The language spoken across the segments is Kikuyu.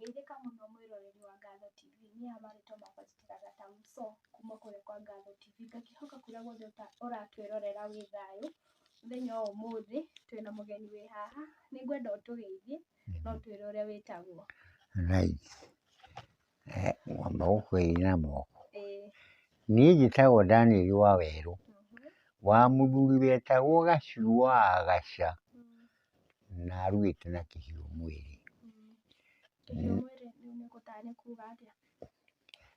Geithĩka mũno mwĩroreri wa Ngatho TV. Niĩ haha marĩtwa makwa njĩtĩkaga ta Muso kuma kũrĩa kwa Ngatho TV. Ngakĩhoka kũrĩa guothe ũratwĩrorera wĩ thayũ. Mũthenya wa ũmũthĩ twĩna mũgeni wĩ haha, nĩ ngwenda ũtũgeithie na ũtwĩre ũrĩa wĩtagwo. Right. Ngwamba gũkũgeithia na moko. Ĩĩ. Niĩ njĩtagwo Daniel Wawerũ, wa mũthuri wetagwo Gacu wa Gaca, na aruĩte na kĩhiũ mwĩrĩ. Kĩhiũ mwĩrĩ nĩ gũtarĩ kuga atĩa?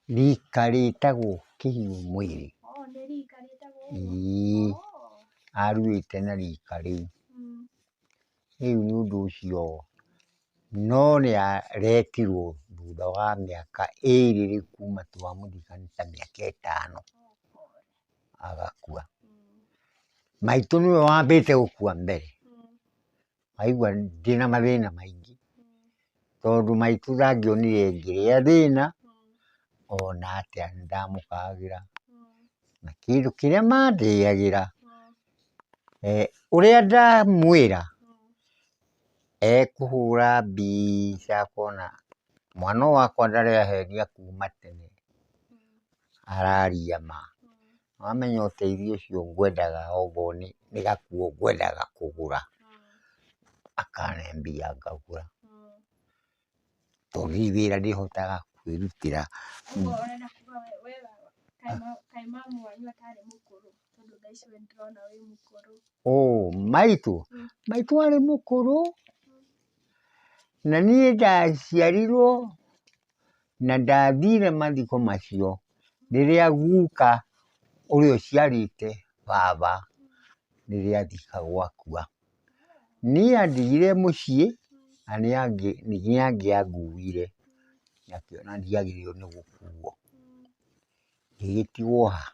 Rika rĩtagwo kĩhiũ mwĩrĩ. Oh, nĩ rika rĩtagwo ũguo? Ĩĩ, Oh. aruĩte na rika rĩu. Rĩu nĩ ũndũ ũcio no nĩ aretirwo thutha wa mĩaka ĩrĩ rĩu kuma twamũthika nĩ ta mĩaka ĩtano, agakua. Maitũ nĩwe wambĩte gũkua mbere, waigua ndĩna mathĩna maingĩ, tondũ maitũ ndangĩonire ngĩrĩa thĩna ona atĩa nĩ ndamũkayagĩra, na kĩndũ kĩrĩa mandĩagĩra, ũrĩa ndamwĩra ekũhũra mbica akona mwana ũyũ wakwa ndarehenia kuma tene, araria ma. Wamenya ũteithio ũcio ngwendaga okorwo nĩ gakuo ngwendaga kũgũra, akane mbia ngagũra, tondũ ndirĩ wĩra ndĩhotaga kwĩrutĩra. Ũguo ũrenda kuga we kaĩ mamu wanyu atarĩ mũkũrũ? Tondũ thaa ici we ndĩrona wĩ mũkũrũ. Ũũ maitũ, maitũ arĩ mũkũrũ, na niĩ ndaciarirwo na ndathire mathiko macio rĩrĩa guka ũrĩa ũciarĩte baba rĩrĩa athikagwo akua. Niĩ andigire mũciĩ na nĩ angĩanguire akĩona ndiagĩrĩirwo nĩ gũkuo. Ngĩgĩtigwo haha.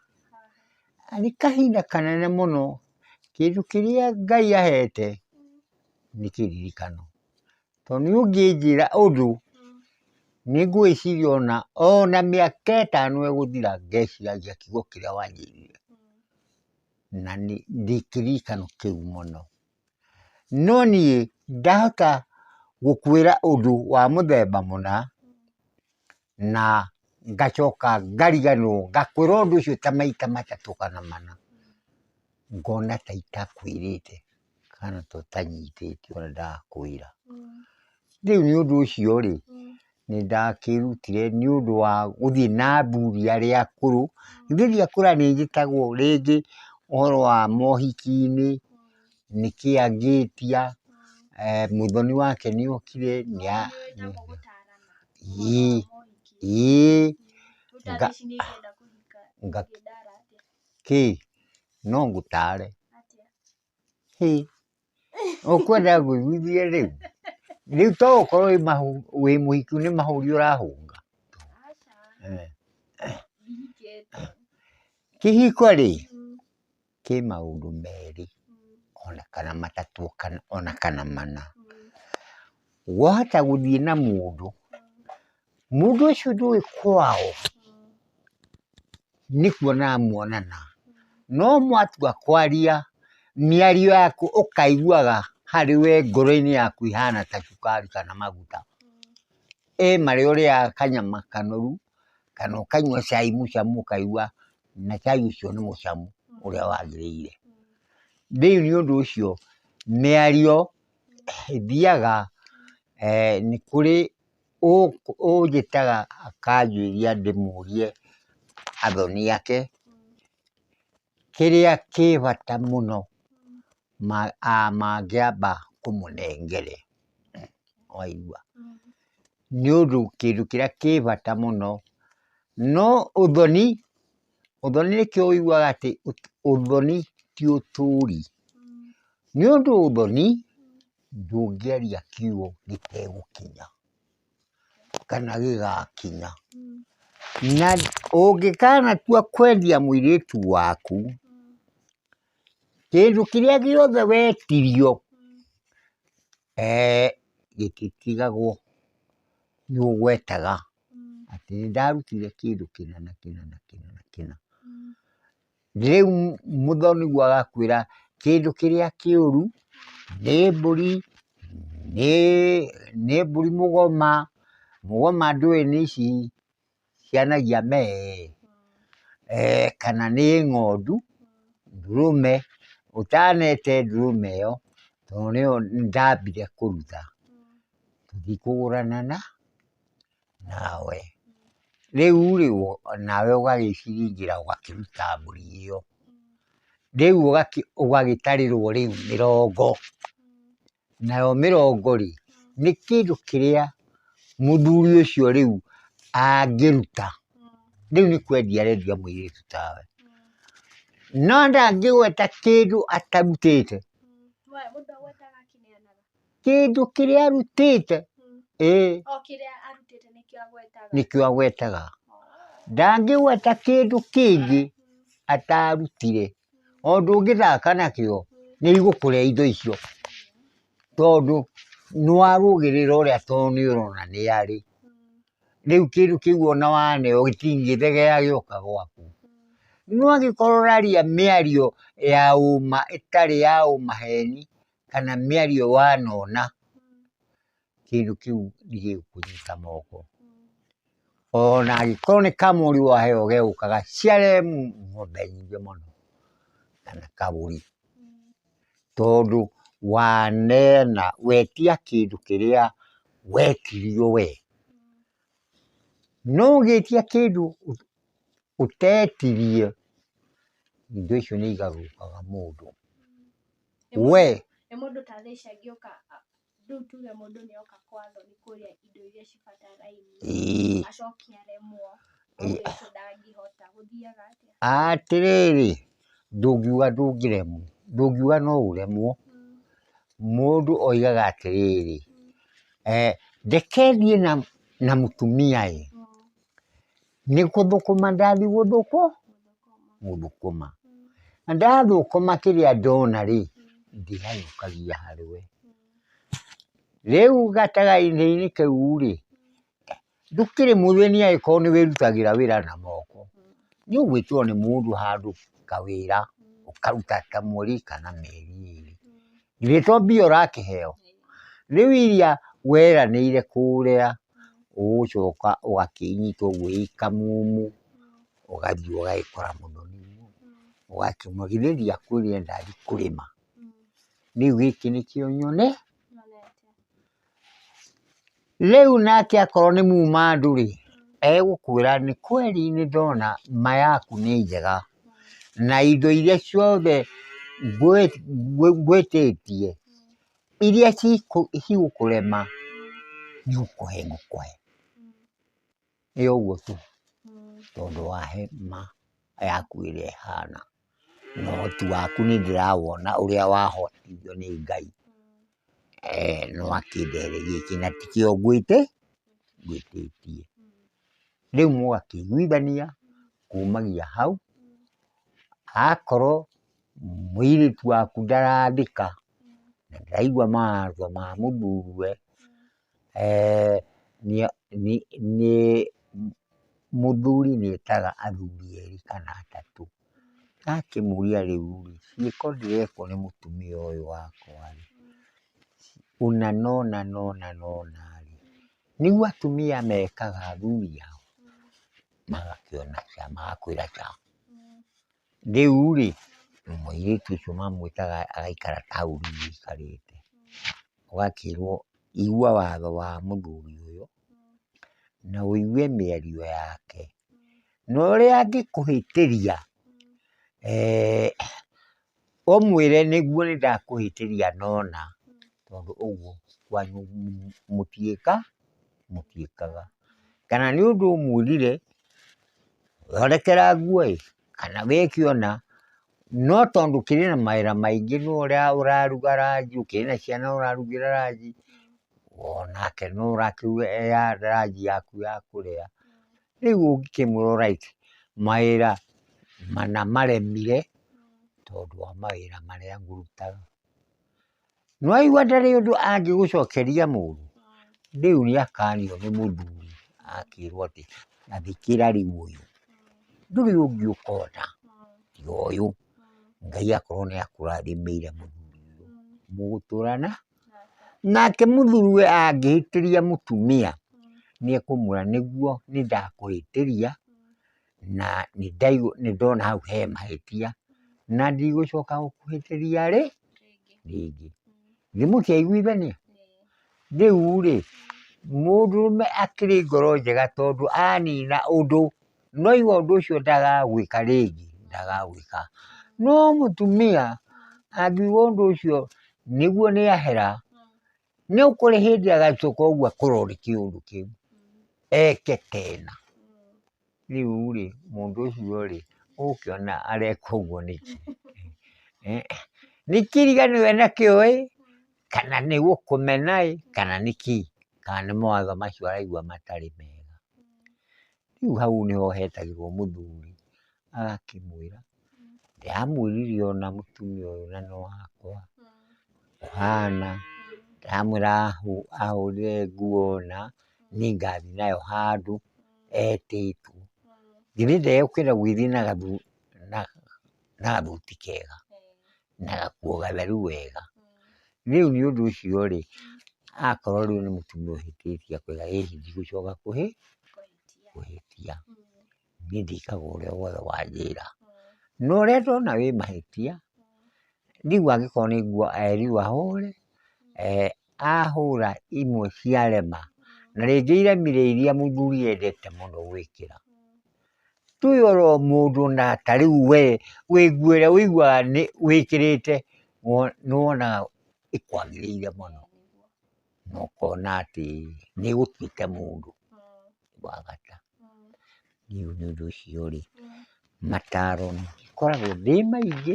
Na nĩ kahinda kanene mũno, kĩndũ kĩrĩa Ngai ahete nĩ kĩririkano. Tondũ niĩ ũngĩnjĩra ũndũ, nĩ ngwĩciria ona mĩaka ĩtano ĩgũthira ngeciragia kiugo kĩrĩa wanjĩrire. Na ndĩ kĩririkano kĩu mũno. No niĩ ndahota gũkwĩra ũndũ wa mũthemba mũna, na ngacoka ngariganĩrwo, ngakwĩra ũndũ ũcio ta maita matatũ kana mana, ngona ta itakwĩrĩte kana ta ũtanyitĩte ũrĩa ndakwĩra. Rĩu nĩ ũndũ ũcio rĩ, nĩ ndakĩrutire nĩ ũndũ wa gũthiĩ na athuri arĩa akũrũ, githĩ ndiakũra nĩ njĩtagwo rĩngĩ ũhoro wa mohiki-inĩ, nĩkĩ angĩtia, mũthoni wake nĩ okire, ĩĩ ĩĩ kĩ, no ngũtare. Hĩ, ũkwenda ngũiguithie rĩu? Rĩu to ũkorwo wĩ mũhiku nĩ mahũri ũrahũnga? Kĩhiko rĩ, kĩ maũndũ merĩ ona kana matatũ ona kana mana. Wahota gũthiĩ na mũndũ, mũndũ ũcio ndũĩ kwao, nĩ kuonana muonana, no mwatua kwaria, mĩario yaku ũkaiguaga harĩ we ngoro-inĩ yaku ĩhana ta cukari kana maguta. Ĩ marĩa ũrĩaga kanyama kanoru, kana ũkanyua cai mũcamu ũkaigua na cai ũcio nĩ mũcamu ũrĩa wagĩrĩire. Rĩu nĩ ũndũ ũcio mĩario ĩthiaga nĩ kũrĩ ũnjĩtaga akanjũria ndĩmũrie athoni ake, kĩrĩa kĩ bata mũno mangĩamba kũmũnengere, waigua. Nĩ ũndũ kĩndũ kĩrĩa kĩ bata mũno, no ũthoni, ũthoni nĩkĩo ũiguaga atĩ ũthoni ti ũtũri. Nĩ ũndũ ũthoni, ndũngĩaria kiugo gĩtegũkinya, kana gĩgakinya. Na ũngĩkanatua kwendia mũirĩtu waku, kĩndũ kĩrĩa gĩothe wetirio, gĩtitigagwo, nĩ ũgwetaga atĩ nĩ ndarutire kĩndũ kĩna na kĩna na kĩna na kĩna. Rĩu mũthoni-guo agakwĩra kĩndũ kĩrĩa kĩũru nĩ mbũri, nĩ mbũri mũgoma, Mũgoma ndũĩ nĩ ici cianagia mee, kana nĩ ng'ondu, ndũrũme, ũtanete ndũrũme ĩyo, tondũ nĩyo ndambire kũruta, tũthiĩ kũgũrana nawe. Rĩu rĩ, nawe ũgagĩciringira ũgakĩruta mbũri ĩyo. Rĩu ũgagĩtarĩrwo rĩu mĩrongo. Nayo mĩrongo rĩ, nĩ kĩndũ kĩrĩa mũthuri ũcio rĩu angĩruta. Rĩu nĩ kwendia arendia mũirĩtu tawe. No ndangĩgweta kĩndũ atarutĩte. Kĩndũ kĩrĩa arutĩte, ĩĩ. O kĩrĩa arutĩte nĩkĩo agwetaga. Nĩkĩo agwetaga. Ndangĩgweta kĩndũ kĩngĩ atarutire. O ndũngĩthaka nakĩo, nĩ igũkũrĩa indo icio. Tondũ nĩ warũgĩrĩra ũrĩa tondũ nĩ ũrona nĩ arĩ. Rĩu kĩndũ kĩu ona waneo gĩtingĩthegea gĩoka gwaku. No angĩkorwo ũraria mĩario ya ũma ĩtarĩ ya ũmaheni, kana mĩario wanona, kĩndũ kĩu nĩ gĩgũkũnyita moko. Ona angĩkorwo nĩ kamũri waheo gegũka gaciare ng'ombe nyingĩ mũno, kana kabũri. Tondũ wanena, wetia kĩndũ kĩrĩa wetirio we. No ũngĩtia kĩndũ ũtetirie, indo icio nĩ igarũrũkaga mũndũ. We. Nĩ mũndũ ta thaa ici angĩũka, rĩu tuge mũndũ nĩ oka kwa Thoni kũrĩa indo iria cibatarainie, acoke aremwo, auge icio ndangĩhota, gũthiaga atĩa? Atĩrĩrĩ, ndũngiuga ndũngĩremwo, ndũngiuga no ũremwo, mũndũ oigaga atĩrĩrĩ, reke thiĩ na mũtumia ĩ, nĩ gũthũkũma ndathiĩ gũthũkũma, na ndathũkũma kĩrĩa ndona rĩ, ndĩhanyũkagia harĩ we. Rĩu gatagatĩ-inĩ kau rĩ, ndũkĩrĩ mũthĩni angĩkorwo nĩ wĩrutagĩra wĩra na moko, nĩ ũgwĩtwo nĩ mũndũ handũ kawĩra, ũkaruta ta mweri kana mĩeri ĩrĩ, githĩ to mbia ũrakĩheo? Rĩu iria weranĩire kũrĩa, ũgũcoka ũgakĩnyita ũguo ĩ kamumu, ũgathiĩ ũgagĩkora mũthoni, ũgakĩmwĩra githĩ ndiakwĩrire ndathiĩ kũrĩma, rĩu gĩkĩ nĩkĩo nyone. Rĩu nake akorwo nĩ muma andũ rĩ, egũkwĩra nĩ kweli nĩ ndona ma yaku nĩ njega, na indo iria ciothe ngwĩtĩtie, iria cigũkũrema nĩ gũkũhe ngũkũhe. Nĩ ũguo tu, tondũ wahe ma yaku ĩrĩa ĩhana, na ũhoti waku nĩ ndĩrawona ũrĩa wahotithio nĩ Ngai, no akĩndehere gĩkĩ na tikĩo ngwĩtĩtie. Rĩu mũgakĩiguithania kumagia hau, akorwo mũirĩtu waku ndarathĩka, na ndaraigua mawatho ma mũthuriwe, nĩ mũthuri nĩ etaga athuri erĩ kana atatũ, agakĩmũria rĩu rĩ, ciĩko ndĩrekwo nĩ mũtumia ũyũ wakwa rĩ, ũna na ũna na ũna na ũna rĩ, nĩguo atumia mekaga athuri ao? Magakĩona ca, magakwĩra ca. Rĩu rĩ, mũirĩtu ũcio mamwĩtaga agaikara taũni-inĩ aikarĩte, ũgakĩrwo igua watho wa mũthuri ũyũ, na ũigue mĩario yake, na ũrĩa angĩkũhĩtĩria, ũmwĩre nĩguo nĩndakũhĩtĩria nona, tondũ ũguo kwanyu mũtiĩkaga. Kana nĩ ũndũ ũmwĩrire, thondekera nguo ĩ, kana wĩke ũna, no tondũ ũkĩrĩ na mawĩra maingĩ nĩwe ũraruga ranji, ũkĩrĩ na ciana ũrarugĩra ranji, onake no ũrakĩruga ranji yaku ya kũrĩa, rĩu ũngĩkĩmwĩra alright, mawĩra mana maremire tondũ wa mawĩra marĩa ngũrutaga. Nĩ waigua ndarĩ ũndũ angĩgũcokeria mũru, rĩu nĩ akanio nĩ mũthuri akĩrwo atĩ athĩkĩra rĩu ũyũ, ndũrĩ ũngĩ ũkona tiga ũyũ, Ngai akorwo nĩ akũrathimĩire mũthuri ũyũ, mũgũtũra na nake mũthuriwe angĩhĩtĩria mũtumia, Nĩ ekũmwĩra nĩguo nĩ ndakũhĩtĩria, na nĩ ndona hau he mahĩtia, na ndigũcoka gũkũhĩtĩria rĩ, rĩngĩ. Githĩ mũtiaiguithania? Rĩu rĩ, mũndũrũme akĩrĩ ngoro njega tondũ anina ũndũ, no aigua ũndũ ũcio ndagawĩka rĩngĩ, ndagawĩka. No mũtumia angiuga ũndũ ũcio nĩguo nĩ ahera, no kũrĩ hĩndĩ agacoka ũguo akorwo nĩ kĩũndũ kĩu, eke tena. Rĩu rĩ, mũndũ ũcio rĩ, ũgũkĩona areka ũguo nĩkĩ? Nĩ kĩriganĩro enakĩo ĩ, kana nĩ gũkũmena ĩ, kana nĩ kĩ? Kana nĩ mawatho macio araigua matarĩ mega. Rĩu hau nĩho hetagĩrwo mũthuri, agakĩmwĩra, ndĩramwĩrire ona mũtumia ũyũ na nĩ wakwa, ũhana, ndĩramwĩra ahũrĩre nguo na nĩngathiĩ nayo handũ etĩtwo. Githĩ ndegũkĩenda gũgĩthiĩ na gathuti kega, na gakuo gatheru wega. Rĩu nĩ ũndũ ũcio rĩ, akorwo rĩu nĩ mũtumia ũhĩtĩtie akwĩra ĩhi ndigũcoka kũhĩtia. Niĩ ndĩkaga ũrĩa wothe wanjĩra. Na ũrĩa ndona wĩ mahĩtia, rĩu angĩkorwo nĩ nguo erirwo ahũre, ahũra imwe ciarema, na rĩngĩ iremire iria mũthuri endete mũno gwĩkĩra. Tuge oro mũndũ na ta rĩu we wĩ nguo ĩrĩa ũiguaga nĩ wĩkĩrĩte nĩ wonaga ĩkwagĩrĩire mũno, na ũkona atĩ nĩ ĩgũtuĩte mũndũ wa bata. Rĩu nĩ ũndũ ũcio rĩ, mataro nĩngoragwo ndĩ maingĩ,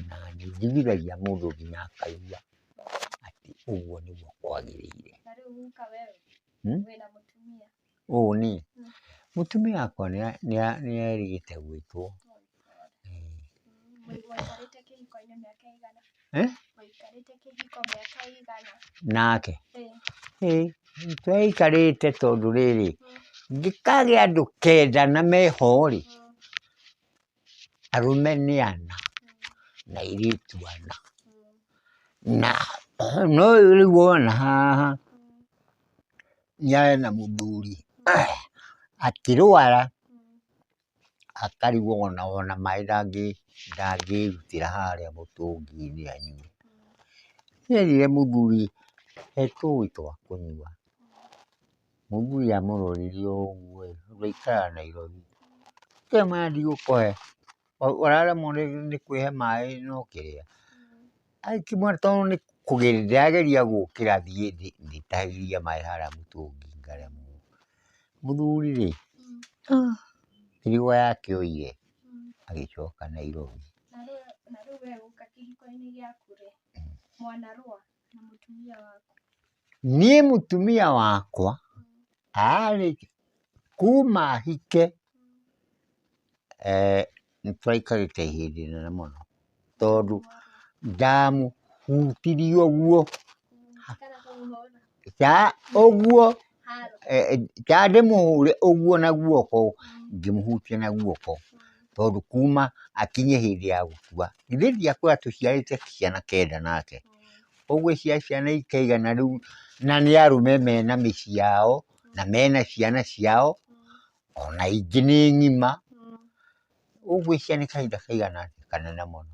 na nĩ njiguithagia mũndũ nginya akaigua atĩ ũguo nĩguo kwagĩrĩire. Na rĩu guka we wĩna mũtumia? Ũũ niĩ? Mũtumia wakwa nĩ erĩgĩte gwĩtwo. Mũikarĩte kĩhiko-inĩ mĩaka ĩigana? Eh? Mũikarĩte kĩhiko mĩaka ĩigana? Nake? Ĩĩ, twaikarĩte tondũ rĩrĩ, ngĩkagĩa andũ kenda na meho rĩ, arũme nĩ ana na airĩtu ana. Na no ũyũ rĩu wona haha, nĩ arĩ na mũthuri akĩrwara akarigwo ona maĩ ndangĩrutĩra harĩa mũtũngi-inĩ anyue. Nĩerire mũthuri he tũĩ twa kũnyua, mũthuri amũrorire ũguo ĩ, tondũ aikaraga Nairobi, akĩmwĩra ndigũkũhe, ũraremwo nĩ kwĩhe maĩ na ũkĩrĩa? Akĩmwĩra tondũ nĩ kũgeria ndĩrageria gũkĩra thiĩ ndĩtahĩrie maĩ harĩa mũtũngi ngaremwo. Mũthuri rĩ, mĩrigo yake oire agĩcoka Nairobi. Na rĩu we gũka kĩhiko-inĩ gĩaku rĩ, mwanarũa na mũtumia waku? Niĩ mũtumia wakwa arĩ kuma hike nĩ tũraikarĩte ihinda inene mũno, tondũ ndamũhutirie ũguo, ũguo, ta ndĩmũhũre ũguo na guoko, ngĩmũhutia na guoko, tondũ kuma akinye hĩndĩ ya gũkua, githĩ ndiakwĩra tũciarĩte ciana kenda nake, ũgwĩciria ciana ikaigana rĩu, na nĩ arũme mena mĩciĩ yao, na mena ciana ciao, ona ingĩ nĩ ng'ima, ũgwĩciria nĩ kahinda kaigana atĩa? Kanene mũno.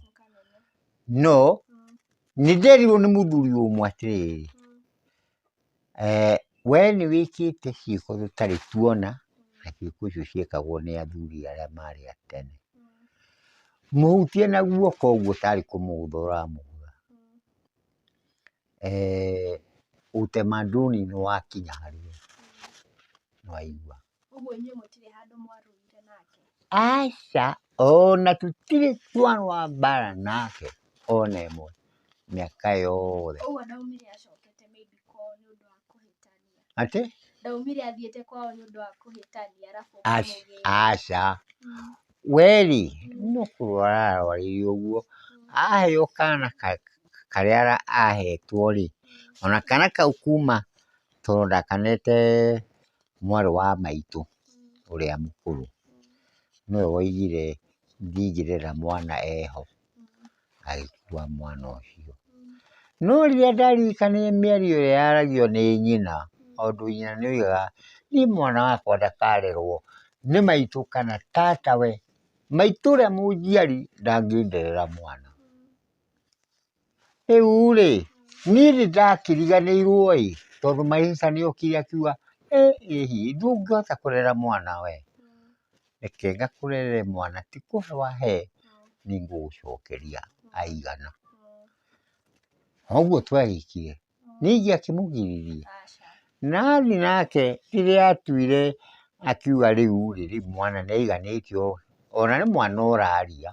No, nĩ nderirwo nĩ mũthuri ũmwe atĩrĩrĩ, we nĩ wĩkĩte ciĩko tũtarĩ tuona, na ciĩko icio ciekagwo nĩ athuri arĩa marĩ a tene. Mũhutie na guoko ũguo tarĩ kũmũgũtha ũramũgũtha. Utamaduni nĩ wakinya harĩa nĩ waigua. Ũguo inyuĩ mũtirĩ handũ mwarũire nake? Aca, ona tũtirĩ twarũa mbara nake ona ĩmwe mĩaka yothe. Ũguo ndaumire acokete maybe kwao nĩ ũndũ wa kũhĩtania? Atĩ? Ndaumire athiĩte kwao nĩ ũndũ wa kũhĩtania arabu ũkamũgĩra? Aca, we rĩ, no kũrwara ararwarire ũguo, aheo kana karĩa ahetwo rĩ, ona kana kau kuma tondũ ndakanete mwarĩ wa maitũ ũrĩa mũkũrũ, nĩwe waigire ndingĩrera mwana eho, agĩkua mwana ũcio. No rĩrĩa ndaririkanire mĩario ĩrĩa yaragio nĩ nyina, Tondũ nyina nĩ oigaga, niĩ mwana wakwa ndakarerwo nĩ maitũ kana tata we, maitũ ũrĩa mũnjiari ndangĩnderera mwana. Rĩu rĩ, niĩ nĩ ndakĩriganĩirwo ĩ, tondũ my sister nĩ okire akiuga, ĩ hihi ndũngĩhota kũrera mwana we, reke ngakũrerere mwana, ti kũhe wahe, nĩ ngũgũcokeria aigana. Ũguo twagĩkire, nĩ ingĩakĩmũgiririe? Na athiĩ nake rĩrĩa atuire akiuga rĩu rĩ, rĩu mwana nĩ aiganĩtio, ona nĩ mwana ũraria,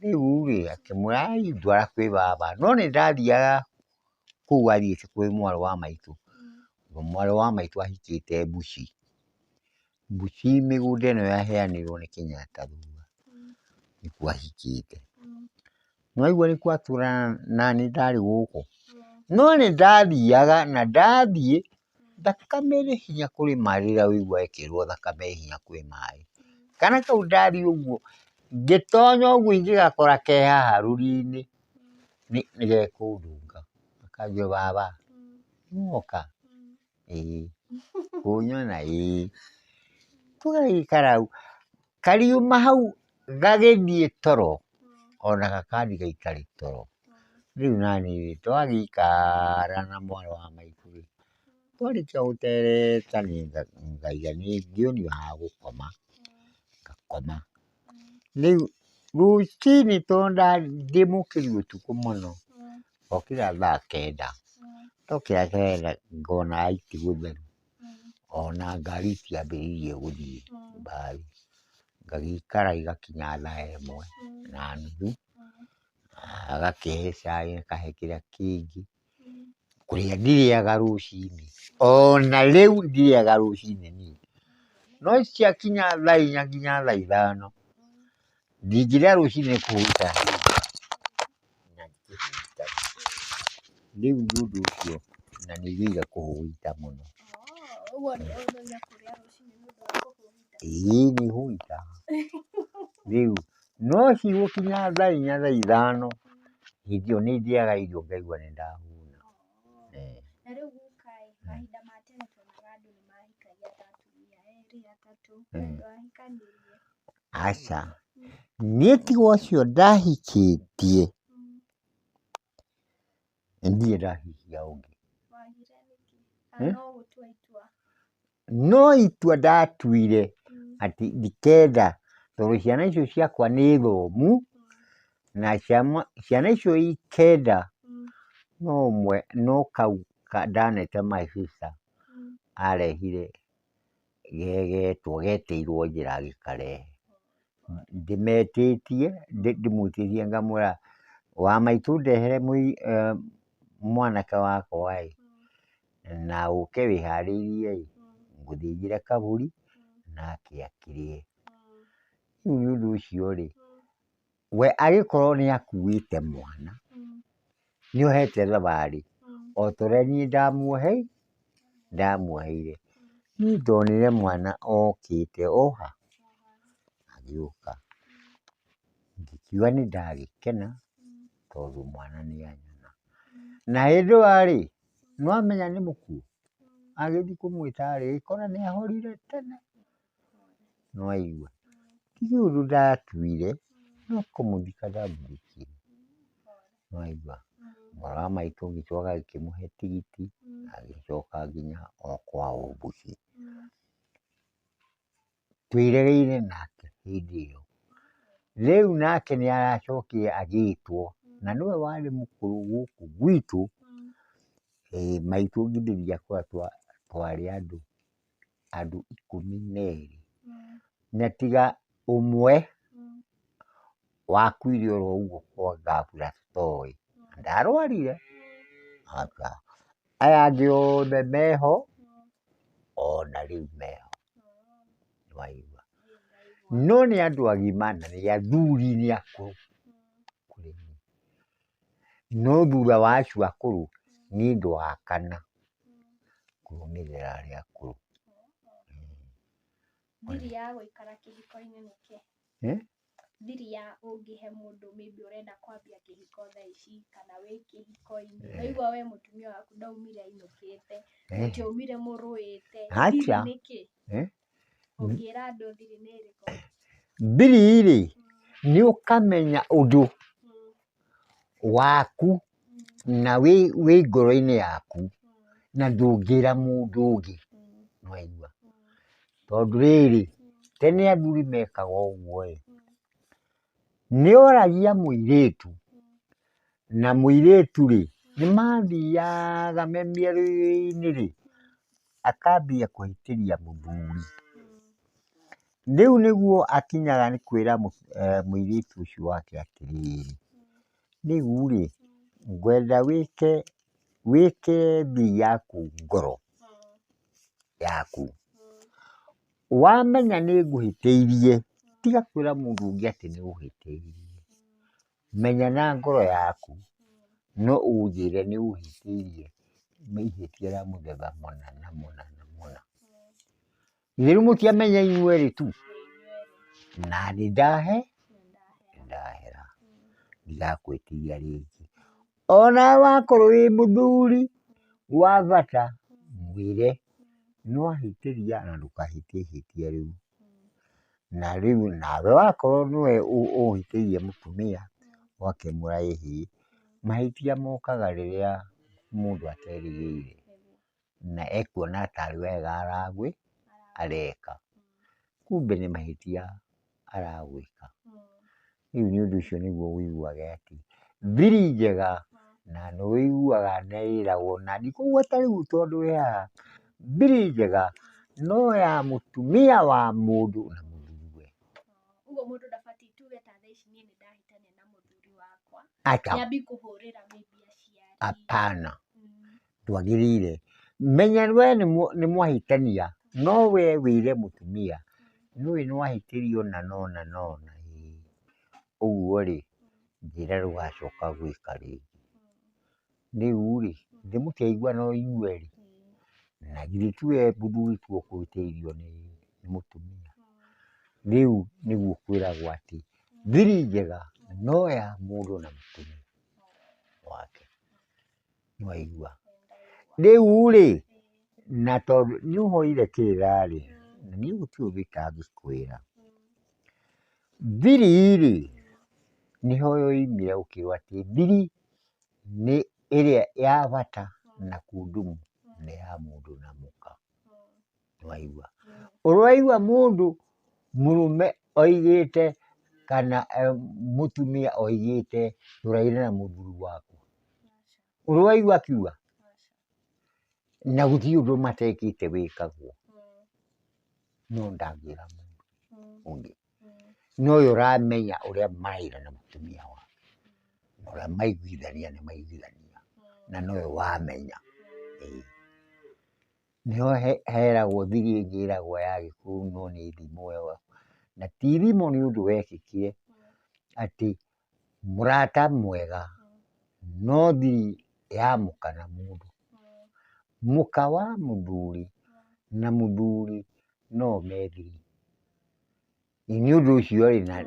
rĩu rĩ, akĩmwĩra ai ndwara kwĩ baba. No nĩ ndathiaga kũu athiĩte kwĩ mwarĩ wa maitũ, mwarĩ wa maitũ ahikĩte Mbuci. Mbuci mĩgũnda ĩno yaheanirwo nĩ Kenyatta thutha, nĩkuo ahikĩte. Nĩwaigua nĩkuo atũraga naniĩ ndarĩ gũkũ. No nĩ ndathiaga na ndathiĩ, thakame ĩrĩ hinya kũrĩ maĩ rĩrĩa ũiguaga ĩkĩrwo thakame ĩ hinya kwĩ maĩ. Kana kau ndathiĩ ũguo, ngĩtonya ũguo ingĩgakora ke haha rũriĩ-inĩ, nĩ gekũndũnga, gakanjĩra baba nĩwoka? Ĩĩ. Kũnyona? Ĩĩ. Tũgagĩikara hau, kariuma hau gagĩthiĩ toro, ona gakandiga itarĩ toro. Rĩu naniĩ rĩ, twagĩikara na mwarĩ wa maitũ rĩ, twarĩkia gũtereta niĩ ngaiga niĩ ngĩonio ha gũkoma, ngakoma. Rĩu rũcinĩ tondũ ndĩ mũkĩru ũtukũ mũno, ngokĩra thaa kenda, ndokĩra kenda ngona ti gũtheru, ona ngari itiambĩrĩirie gũthiĩ mbathi, ngagĩikara igakinya thaa ĩmwe na nuthu, agakĩhe cai akahe kĩrĩa kĩngĩ, kũrĩa ndirĩaga rũcinĩ, ona rĩu ndirĩaga rũcinĩ niĩ, no ciakinya thaa inya nginya thaa ithano, ndingĩrĩa rũcinĩ nĩ kũhũta na ngĩhũta. Rĩu nĩ ũndũ ũcio na nĩ ngĩire kũhũta mũno. Ũguo ũthũire kũrĩa rũcinĩ nĩ ũndũ wa kũhũta? Ĩĩ nĩ hũtaga. Rĩu no cigũkinya thaa inya thaa ithano, hĩndĩ ĩyo nĩ ndĩaga irio ngaigua nĩ ndahũna. Na rĩu guka ĩ, mahinda ma tene tuonaga andũ nĩ mahikagia ta atumia erĩ atatũ, we ndwahikanirie? Aca, niĩ tiga ũcio ndahikĩtie, ndirĩ ndahikia ũngĩ. Wagire nĩkĩ? Kana no gũtua itua? No itua ndatuire atĩ ndikenda tondũ ciana icio ciakwa nĩ thomu, na ciana icio i kenda, no ũmwe no kau ndanete my sister arehire gegetwo getĩirwo njĩra agĩkarehe. Ndĩmetĩtie, ndĩmwĩtĩtie ngamwĩra wa maitũ ndehere mwanake wakwa ĩ, na ũke wĩharĩirie ĩ, ngũthĩnjĩre kabũri nake akĩrĩe. Rĩu nĩ ũndũ ũcio rĩ, we agĩkorwo nĩ akuĩte mwana, nĩ ohete thabarĩ, o ta ũrĩa niĩ ndamuoheire. Niĩ ndonire mwana okĩte oha, agĩũka, ngĩkiuga nĩ ndagĩkena tondũ mwana nĩ anyona. Na hĩndĩ ĩyo rĩ, nĩ wamenya nĩ mũkuũ, agĩthiĩ kũmwĩta rĩ, agĩkora nĩ ahorire tene. Nĩ waigua? Ti ũndũ ndatuire, no kũmũthika ndamũthikire. Nĩ waigua? Mwarĩ wa maitũ ngĩcoka ngĩkĩmũhe tigiti, agĩcoka nginya o kwao mũciĩ. Twĩregeire nake hĩndĩ ĩyo. Rĩu nake nĩ aracokire agĩtwo, na nĩwe warĩ mũkũrũ gũkũ gwitũ, maitũ ngĩthĩria twarĩ andũ, andũ ikũmi na erĩ, na tiga ũmwe wakuire oro ũguo kwa ghafla tũtoĩ, ndarwarire, aca, aya angĩ othe meho, ona rĩu meho, nĩwaigua. No nĩ andũ agima na nĩ athuri nĩ akũrũ kũrĩ niĩ. No thutha wa acio akũrũ, niĩ ndĩ wa kana kũrũmĩrĩra arĩa akũrũ. Thiri ya gũikara kĩhiko-inĩ nĩ kĩ? Eh? Thiri ya ũngĩhe mũndũ maybe ũrenda kwambia kĩhiko thaa ici kana wĩ kĩhiko-inĩ, waigua we mũtumia waku ndaumire ainũkĩte, mũtiaumire mũrũĩte, thiri Acha. nĩ kĩ? Eh? Ũngĩra andũ thiri nĩ ĩrĩkũ? Thiri rĩ, nĩ ũkamenya ũndũ waku na wĩ ngoro-inĩ yaku na ndũngĩra mũndũ ũngĩ, nĩwaigua. Tondũ rĩrĩ, tene athuri mekaga ũguo ĩ, nĩ oragia mũirĩtu, na mũirĩtu rĩ, nĩ mathiaga me mĩario-inĩ rĩ, akambia kũhĩtĩria mũthuri. Rĩu nĩguo akinyaga nĩ kwĩra mũirĩtu ũcio wake atĩrĩrĩ, rĩu rĩ, ngwenda wĩke wĩke thiri yaku ngoro yaku. Wamenya nĩ ngũhĩtĩirie, tiga kwĩra mũndũ ũngĩ atĩ nĩ ũhĩtĩirie. Menya na ngoro yaku, no ũnjĩre nĩ ũhĩtĩirie ihĩtia rĩa mũthemba mũna na mũna na mũna. Githĩ rĩu mũtiamenya inyuerĩ tu? Na nĩ ndahe, ndahera, ndigakwĩtia rĩngĩ. Onawe wakorwo wĩ mũthuri wa bata, mwĩre nĩ wahĩtĩria na ndũkahĩtie ihĩtia rĩu. Na rĩu nawe wakorwo nĩwe ũhĩtĩirie mũtumia, ũgakĩmwĩra ĩhĩ, mahĩtia mokaga rĩrĩa mũndũ aterĩgĩrĩire, na ekuona tarĩ wega areka, kumbe nĩ mahĩtia aragwĩka. Rĩu nĩ ũndũ ũcio nĩguo ũiguage atĩ thiri njega na nĩ ũiguaga nĩ ĩragwo na ndikũgweta rĩu tondũ wĩ haha, thiri njega no ya mũtumia wa mũndũ na mũthuriwe. Ũguo mũndũ ndabatiĩ tuge ta thaa ici niĩ nĩ ndahĩtania na mũthuri wakwa, Acha. nyambie kũhũrĩra maybe aciari. Hapana, ndwagĩrĩire. Menya we nĩ mwahĩtania, no we wĩre mũtumia, nĩũĩ nĩ wahĩtĩrio na no na no na ĩĩ, ũguo rĩ, njĩra ndũgacoka gwĩka rĩngĩ. Rĩu rĩ, githĩ mũtiaiguana o inyuerĩ? Na githĩ tiwe mũthuri tiwe ũkũhĩtĩirio nĩ mũtumia? Rĩu nĩguo kwĩragwo atĩ thiri njega no ya mũndũ na mũtumia wake. Nĩwaigua? Rĩu rĩ, na tondũ nĩ ũhoire kĩrĩra rĩ, na niĩ gũtirĩ ũndũ itangĩkwĩra. Thiri rĩ, nĩho yoimire gũkĩrwo atĩ thiri nĩ ĩrĩa ya bata na kundumu nĩ ya mũndũ na mũka. Nĩwaigua? Ũraigua mũndũ mũrũme oigĩte kana mũtumia oigĩte tũraire na mũthuri waku? Ũraigua akiuga? Na gũtirĩ ũndũ matekĩte wĩkagwo, no ndangĩra mũndũ ũngĩ. No we ũramenya ũrĩa maraira na mũtumia wake, na ũrĩa maiguithania nĩ maiguithania, na nowe wamenya. Ĩĩ. Nĩho heragwo thiri ĩngĩ ĩragwo ya gĩkũyũ no nĩ thimo ĩyo, na ti thimo nĩ ũndũ wekĩkire, atĩ mũrata mwega no thiri ya mũka na mũndũ. Mũka wa mũthuri na mũthuri no me thiri. Nĩ ũndũ ũcio rĩ, na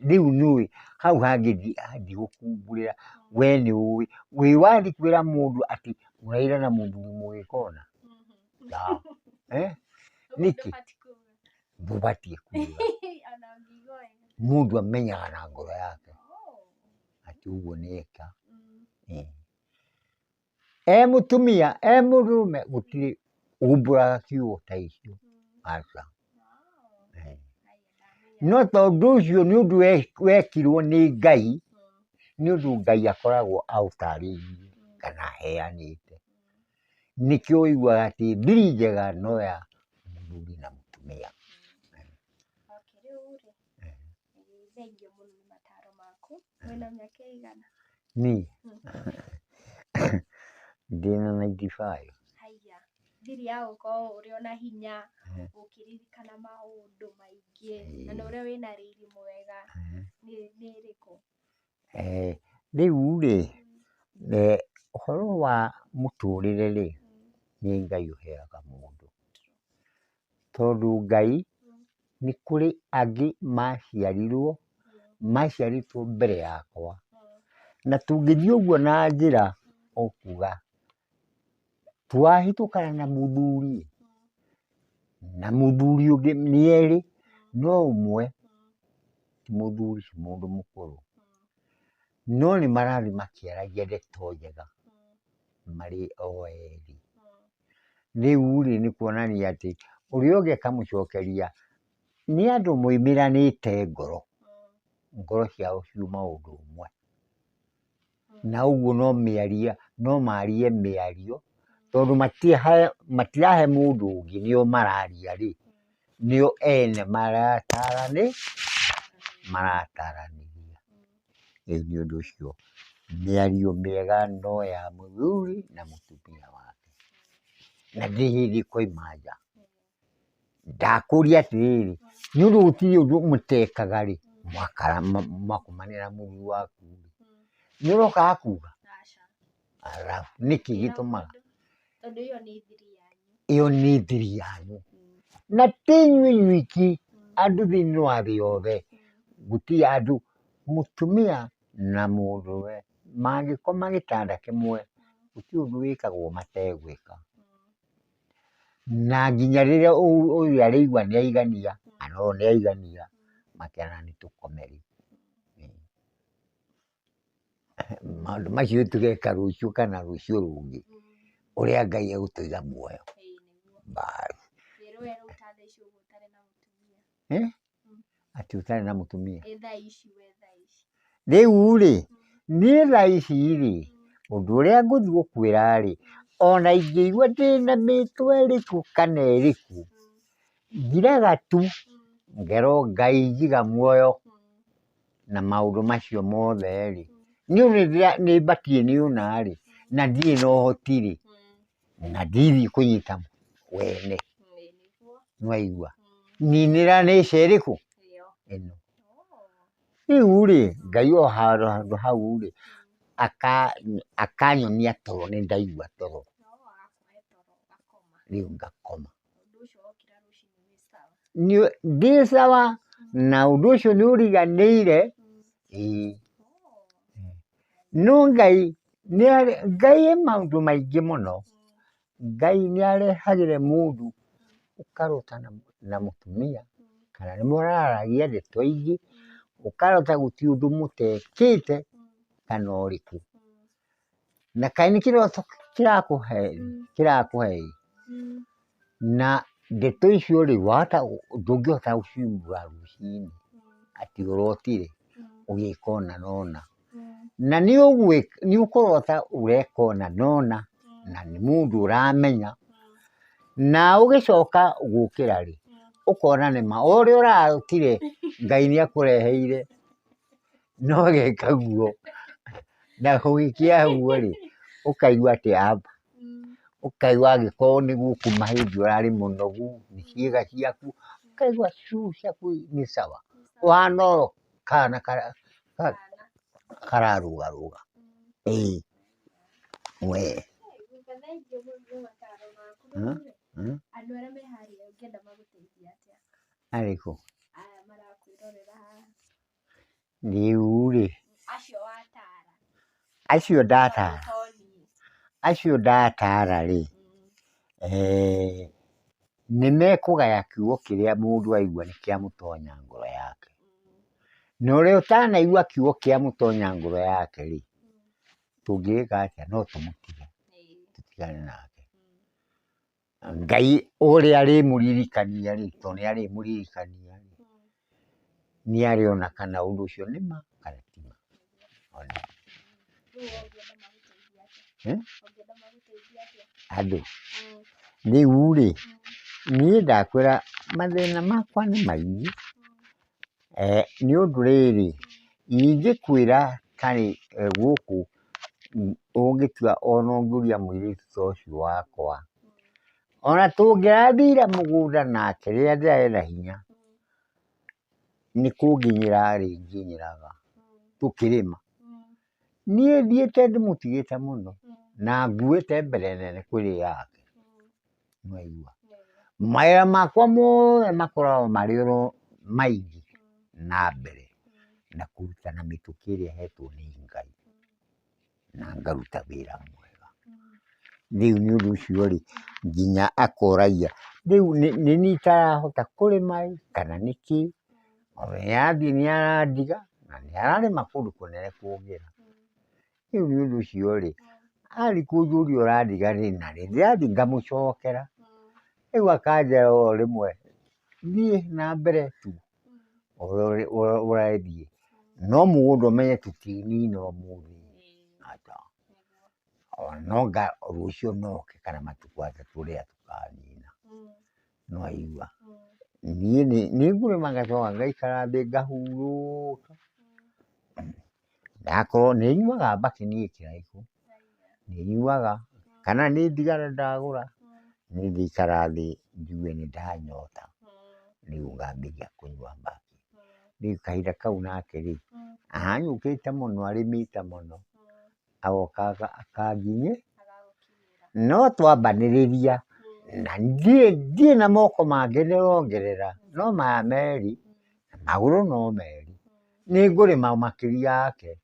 rĩu nĩ ũĩ hau hangĩ ndigũkumbũrĩra, we nĩ ũĩ, wĩ wathiĩ kwĩra mũndũ atĩ mũraira na mũthuri mũgĩkona? Nĩkĩ? Ndũbatiĩ kuga. Mũndũ amenyaga na ngoro yake atĩ ũguo nĩ eka. E mũtumia, e mũndũrũme gũtirĩ umbũraga kiugo ta icio, aca. No tondũ ũcio nĩ ũndũ wekirwo nĩ Ngai, nĩ ũndũ Ngai akoragwo aũtarĩirie kana aheanĩte. Nĩkĩo ũiguaga atĩ thiri njega no ya mũthuri na mũtumia. Okay, rĩu rĩ, thengiũ mũno nĩ mataro maku. Wĩna mĩaka ĩigana? Niĩ ndĩna 95. Haiya, thiri ya gũkorwo ũrĩ ona hinya, ũkĩririkana maũndũ maingĩ, na nĩ ũrĩa wĩna riri mwega, nĩ ĩrĩkũ? Rĩu rĩ, ũhoro wa mũtũrĩre rĩ, nĩ Ngai ũheaga mũndũ. Tondũ Ngai, nĩ kũrĩ angĩ maciarirwo Maciarĩtwo mbere yakwa. Na tũngĩthiĩ ũguo na njĩra ũkuga, twahĩtũkana na mũthuri, na mũthuri ũngĩ nĩ erĩ, no ũmwe ti mũthuri ti mũndũ mũkũrũ. No nĩ marathiĩ makĩaragia ndeto njega marĩ o erĩ. Rĩu rĩ, nĩ kuonania atĩ ũrĩa ũngĩ akamũcokeria, nĩ andũ moimĩranĩte ngoro, ngoro ciao ciuma ũndũ ũmwe. Na ũguo no mĩaria, no marie mĩario, tondũ matirahe mũndũ ũngĩ nĩo mararia rĩ, nĩo ene marataranĩria. Rĩu nĩ ũndũ ũcio mĩario mĩega no ya mũthuri na mũtumia wake. Na ndĩrĩ hĩndĩ ĩkoima nja. Ndakũria atĩrĩrĩ, nĩ ũndũ gũtirĩ ũndũ mũtekaga rĩ, mwakomanĩra na mũthuri waku rĩ, nĩ ũrokaga kuga? Arabu, nĩkĩ gĩtũmaga? Tondũ ĩyo nĩ thiri yanyu. Ĩyo nĩ thiri yanyu. Na ti inyuĩ inyuiki, andũ thĩinĩ wa thĩ yothe, gũtirĩ andũ, mũtumia na mũndũrũme mangĩkoma gĩtanda kĩmwe, gũtirĩ ũndũ wĩkagwo mategwĩka. Na nginya rĩrĩa ũyũ arĩigua nĩ aigania, kana ũyũ nĩ aigania, makerana nĩ tũkome rĩu. Maũndũ macio tũgeka rũciũ kana rũciũ rũngĩ, ũrĩa Ngai egũtũiga muoyo. Bathi. Atĩ ũtarĩ na mũtumia? Rĩu rĩ, niĩ thaa ici rĩ, ũndũ ũrĩa ngũthiĩ gũkwĩra rĩ, ona ingĩigua ndĩna mĩtwe ĩrĩkũ kana ĩrĩkũ, ngiraga tu, ngerwo Ngai njiga muoyo, na maũndũ macio mothe rĩ, niĩ nĩ batiĩ nĩ ũna rĩ, na ndirĩ na ũhoti rĩ, na ndithiĩ kũnyita wene, nĩ waigua, ninĩra nĩca ĩrĩkũ? Ĩno. Rĩu rĩ, Ngai o handũ hau rĩ, akanyonia toro, nĩ ndaigua toro, rĩu ngakoma. Ndĩ sawa na ũndũ ũcio nĩ ũriganĩire, ĩĩ. No Ngai, Ngai e maũndũ maingĩ mũno. Ngai nĩ arehagĩre mũndũ ũkarota na mũtumia, kana nĩ mũraragia ndeto ingĩ, ũkarota gũtirĩ ũndũ mũtekĩte kana ũrĩkũ. Na kaĩ nĩ kĩroto kĩrakũhe ĩ, na ndeto icio rĩ, wahota ndũngĩhota gũciumbũra rũcinĩ atĩ ũrotire ũgĩka ũna na ũna. Na nĩ ũkũrota ũreka ũna na ũna, na nĩ mũndũ ũramenya, na ũgĩcoka gũkĩra rĩ, ũkona nĩma o ũrĩa ũrarotire Ngai nĩ akũreheire na ũgeka guo, na gũgĩkĩa ũguo rĩ, ũkaigua atĩ aba, ũkaigua angĩkorwo nĩ gũkũ mahĩndĩ ũrarĩ mũnogu, nĩ ciĩga ciaku, ũkaigua ciũgũ ciaku nĩ sawa, ũhana o kana kararũgarũga, ĩĩ we. Andũ arĩa me harĩa ũngĩenda magũteithie atĩa? Arĩkũ? Aya marakwĩrorera haha. Rĩu rĩ, Acio watara. Acio ndatara, Toni. Acio ndatara rĩ, nĩ mekũgaya kiugo kĩrĩa mũndũ aigua nĩ kĩamũtonya ngoro yake. Na ũrĩa ũtanaigua kiugo kĩamũtonya ngoro yake rĩ, tũngĩgĩka atĩa? No tũmũtige, tũtigane nake. Ngai ũrĩa arĩmũririkania rĩ, tondũ nĩ arĩmũririkania rĩ, nĩ arĩona kana ũndũ ũcio nĩ ma kana ti ma. Andũ, rĩu rĩ, niĩ ndakwĩra mathĩna makwa nĩ maingĩ, nĩ ũndũ rĩrĩ, ingĩkwĩra tarĩ gũkũ ũngĩtua ona ũngĩũria mũirĩtu ta ũcio wakwa, ona tũngĩrathire mũgũnda nake rĩrĩa ndĩrarĩ na hinya, nĩ kũnginyĩra arĩnginyĩraga tũkĩrĩma. Niĩ thiĩte ndĩmũtigĩte mũno, na nguĩte mbere nene kwĩ yake, nĩwaigua. Mawĩra makwa mothe makoragwo marĩ oro maingĩ na mbere. Na kũruta na mĩtũkĩ ĩrĩa hetwo nĩ Ngai, na ngaruta wĩra mwega. Rĩu nĩ ũndũ ũcio rĩ, nginya akoragia, rĩu nĩ niĩ itarahota kũrĩma ĩ, kana nĩkĩ, o we athiĩ nĩ arandiga, na nĩ ararĩma kũndũ kũnene kũngĩra. Rĩu nĩ ũndũ ũcio rĩ, athiĩ kũnjũria ũrandiga rĩ na rĩ, ndĩrathiĩ ngamũcokera, rĩu akanjĩra o rĩmwe, thiĩ na mbere tu ũrĩa ũrathiĩ, no mũgũnda ũmenye tũtinina ũmũthĩ, aca, no anga rũciũ no oke kana matukũ atatũ rĩrĩa tũkanina, nĩ waigua. Niĩ nĩ ngũrĩma ngacoka ngaikara thĩ ngahurũka, ndakorwo nĩ nyuaga mbakĩ niĩ kĩraikũ, nĩ nyuaga, kana nĩ thigara ndagũra, niĩ ngaikara thĩ njigue nĩ ndanyota, rĩu ngambĩrĩria kũnyua mbakĩ. Rĩu kahinda kau nake rĩ, ahanyũkĩte mũno arĩmĩte mũno, agoka akanginyĩ, no twambanĩrĩria, na ndirĩ na moko mangĩ ndĩrongerera, no maya merĩ, na magũrũ no merĩ, nĩ ngũrĩma makĩria yake,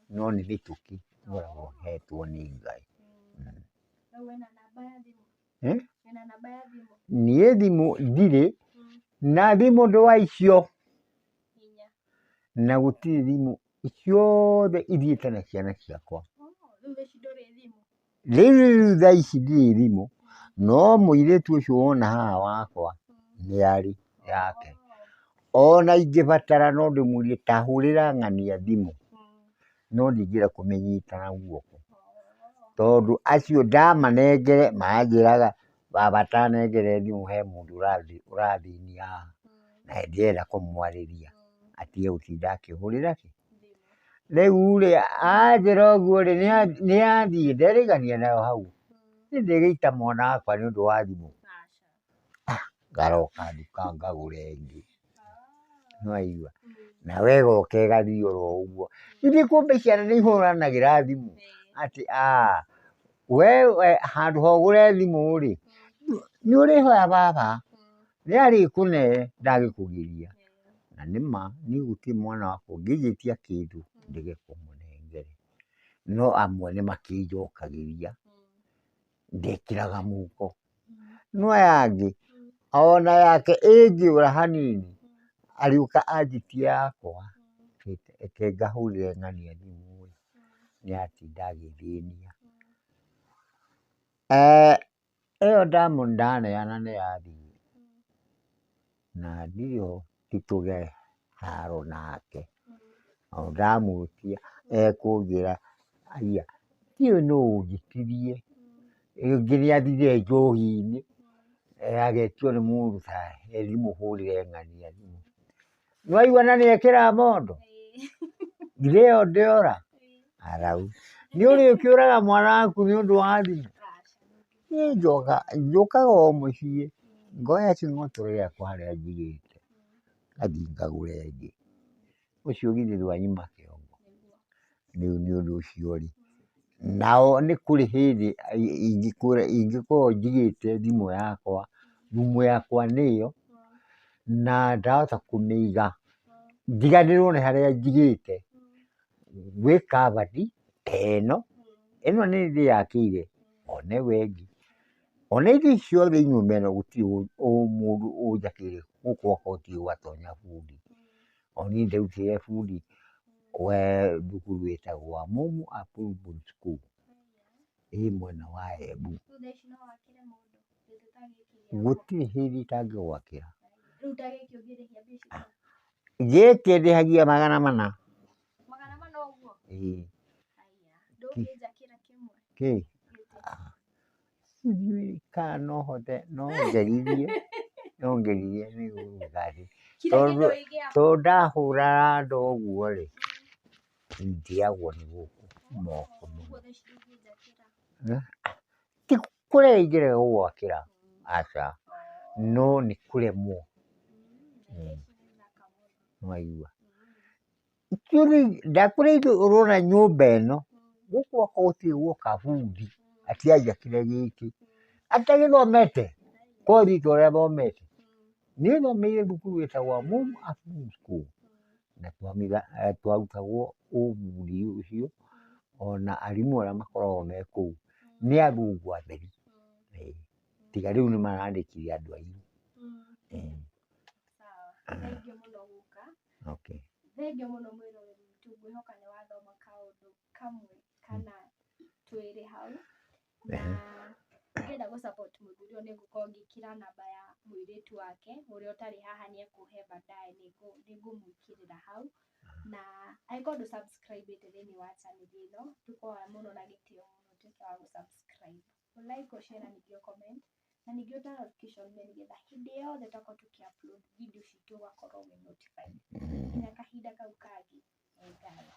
no nĩ mĩtũkĩ ngoragwo hetwo nĩ Ngai. Niĩ thimũ ndirĩ, na thimũ ndwaicio, na gũtirĩ thimũ ciothe ithiĩte na ciana ciakwa. Rĩu thaa ici ndirĩ thimũ, no mũirĩtu ũcio wona haha wakwa, nĩ arĩ yake. Ona ingĩbatara no ndĩmũrie ta hũrĩra ng'ania thimũ, no ndingĩenda kũmĩnyita na guoko, tondũ acio ndamanengere manjĩraga baba tanengere thimũ he mũndũ ũrathĩnia haha, na ndĩrenda kũmwarĩria atige gũtinda akĩhũrĩra kĩ. Rĩu rĩ, anjĩra ũguo rĩ, nĩ athiĩ nderigania nayo hau. Niĩ ndĩgĩita mwana wakwa nĩ ũndũ wa thimũ? Ngaroka nduka ngagũra ĩngĩ. Nĩ waigua? Nayo ĩgoka ĩgathiĩ oro ũguo. Ithuĩ kumbe ciana nĩ ihũranagĩra thimũ atĩ we handũ ha ũgũre thimũ rĩ, nĩ ũrĩhoya baba, nĩ arĩkũne ndagĩkũgiria. Na nĩ ma niĩ gũtirĩ mwana wakwa ũngĩnjĩtia kĩndũ ndege kũmũnengere. No amwe nĩ makĩnjokagĩria, ndekĩraga mũhuko. No aya angĩ, ona yake ĩngĩũra hanini, arĩũka anjĩtie yakwa, reke ngahũrĩre ng'ania thimũ ĩ, nĩ atinda agĩthĩnia. Ĩyo ndaneana nĩ yathiĩ, na ndirĩ ho tũgĩe haro nake, o ndamwĩtia ekũnjĩra haiya ndiũĩ nũ ũnjĩtirie, rĩngĩ nĩ athire njohi-inĩ, agetio nĩ mũndũ ta he thimũ hũrĩre ng'ania thimũ. Nĩ waigua na nĩ ekĩraga mondo, githĩ ĩyo ndĩora? Arau. Nĩ ũrĩkĩũraga mwana waku nĩ ũndũ wa thimũ? Niĩ njũkaga o mũciĩ, ngoya kĩng'otore gĩakwa harĩa njigĩte, ngathiĩ ngagũra ĩngĩ. Ũcio githĩ ndwanyuma kĩongo? Rĩu nĩ ũndũ ũcio rĩ, nao nĩ kũrĩ hĩndĩ ingĩkorwo njigĩte thimũ yakwa, rumu yakwa nĩyo, na ndahota kũmĩiga, njiganĩrwo nĩ harĩa njigĩte, gwĩ kabati ta ĩno, ĩno nĩ niĩ ndĩyakĩire, ona ĩyo ĩngĩ, ona ici ciothe nyũmba ĩno gũtirĩ mũndũ ũnjakĩire gũkũ gwakwa gũtirĩ gwatonya bundi, o niĩ nderutĩire bundi wa thukuru ĩtagwo Amumu Approval School, ĩ mwena wa Embu. Gũtirĩ hĩndĩ itangĩgwakĩra. Gĩkĩ ndĩhagia 400. Ĩĩ. Kĩ? Ndiũĩ kana no hote, no ngeririe, no ngeririe nĩgwĩka atĩ, tondũ ndahũra randa ũguo rĩ, ndĩagwo nĩ gũkũ moko mũno. Ti kũrega ingĩrega gũgwakĩra, aca, no nĩ kũremwo. Nĩwaigua? Ndakwĩra ũrona nyũmba ĩno, gũkũ gwakwa gũtirĩ guoka bundi atĩ anjakĩre gĩkĩ, atagĩthomete kothi ta ũrĩa thomete. Niĩ thomeire thukuru ĩtagwo Amumu Approval School. Na twarutagwo ũbundi ũcio, ona arimũ arĩa makoragwo me kũu nĩ athũngũ atheri, ĩĩ, tiga rĩu nĩ marandĩkire andũ airũ. Ĩĩ. Sawa, thengiũ mũno guka. Okay. Thengiũ mũno mwĩroreri witũ, ngwĩhoka nĩ wathoma kaũndũ kamwe kana twĩrĩ hau. Na ũngĩenda gũ support mũthuri ũyũ nĩ ngũkorwo ngĩkĩra namba ya mũirĩtu wake ũrĩa ũtarĩ haha, nĩ ekũhe baadaye, nĩ ngũmwĩkĩrĩra hau. Na angĩkorwo ndũ subscribe ĩte thĩinĩ wa channel ĩno, tũkoya mũno na gĩtĩo mũno ũtuĩke wa gũ subscribe, ũ like, ũ share na ningĩ ũ comment, na ningĩ ũ turn notification bell, nĩgetha hĩndĩ yothe twakorwo tũkĩ upload video citũ ũgakorwo wĩ notified. Nginya kahinda kau kangĩ, nĩ ngatho.